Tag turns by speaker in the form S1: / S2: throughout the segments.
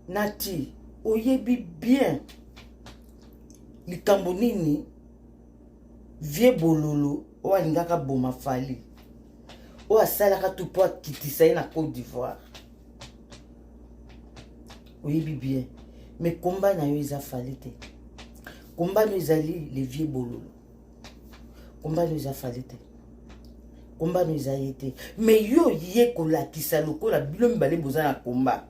S1: Nati, oyebi bien likambo nini vie bololo oyo alingaka boma Fally, oyo asalaka tu mpo akitisa ye na Côte d'Ivoire. Oyebi bien, mais komba na yo eza Fally te. Komba na yo ezali le vieux bololo. Komba na yo eza Fally te, komba na yo eza ye te. Mais yo ye kolakisa lokola bino mibale boza na komba.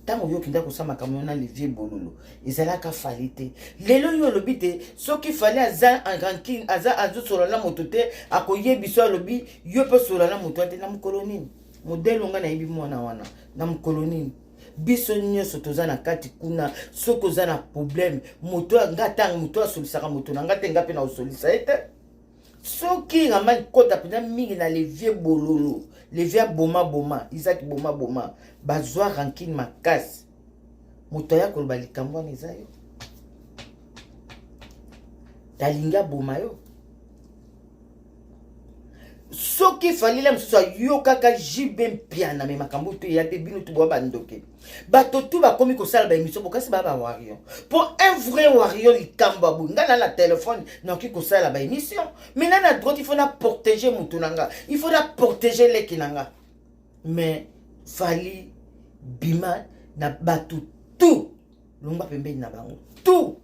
S1: Ntango yo okenda kosala makambo na le vieux bololo, ezalaka Fally te. Lelo yo olobi te soki Fally aza en rancune, aza azosola na moto te, akoyebi so alobi yo mpe osola na moto te. Na mokolo nini modele onga nayebi mwana wana? Na mokolo nini biso nyonso toza na kati kuna? Soki oza na problème, moto nga ntango moto asolisaka moto na nga te, nga mpe na kosolisa ye te. Soki rama kota mpenza mingi na le vieux bololo, le vieux aboma boma Isaki, boma boma, bazwa rancune makasi. Moto aya koloba likambo wana eza yo, talingi aboma yo. Soki Fally mosusu ayokaka JB Mpiana, mais makambo to eya te. Bino tu boya bandoke, bato tu bakomi kosala baémission, bokasi baya bawarrior. Mpo un vrai warrior, likambo ya boye, ngai na na telefone nakoki kosala baémission, mais na na droite, il faut na protéger motu na nga, il faut na protéger leki na nga. Mais Fally, bima na bato tout, longwa pembeni na bango tout,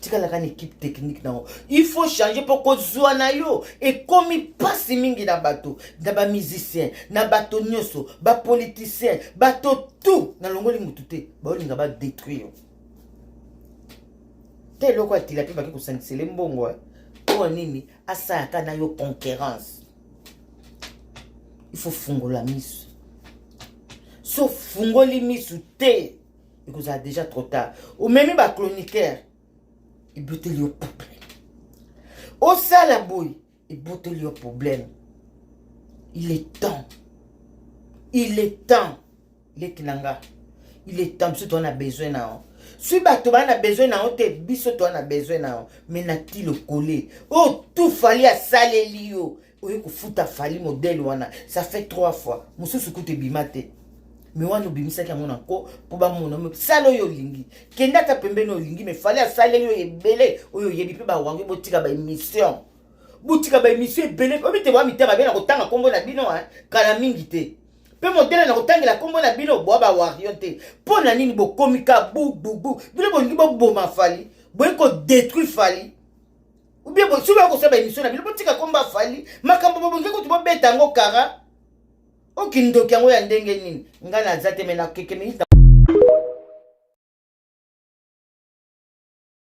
S1: tikalaka na équipe technique nango. Il faut changer mpo kozwa na yo ekomi mpasi mingi na bato, na bamusicien, na bato nyonso, bapoliticien, bato tout. Nalongoli motu te, baolinga badétruire te. Eloko atila mpe bake kosangisele mbongo mpo nini? Asalaka na yo concurrence. Il faut fungola miso. So fungoli miso te, ekozala déjà trop tard. Omemi bachroniqueur, eboteli yo problème. Osala boye, eboteli yo problème. Il est temps, il est temps, leki na nga, il est temps. Biso toza na besoin na yo. Soki bato baa na besoin na yo te, biso toza na besoin na yo. Mais nati lokole oyo tu Fally asaleli yo, oye kofuta Fally modèle wana, ça fait trois fois. Mosusu kutu ebima te, mais wana obimisaki yango na nko mpo bamona. Sala oyo olingi, kende ata pembeni olingi, mais Fally asaleli oyo ebele oyo oyebi. Mpe bawango, botika baémission, botika baémission ebele. Obi te, boa mitema be na kotanga nkombo na bino kala mingi te. Mpe modèle na kotangela nkombo na bino, boa bawarrior te. Mpo na nini bokomi ka bububu? Bino bolingi boboma Fally, boyi kodétruire Fally, ou bien soki bakosala baémission na bino, botika nkombo ya Fally. Makambo bobongi kutu bobeta yango kara. Okindoki yango ya ndenge nini? Ngai naza te, mais nakeke mingi.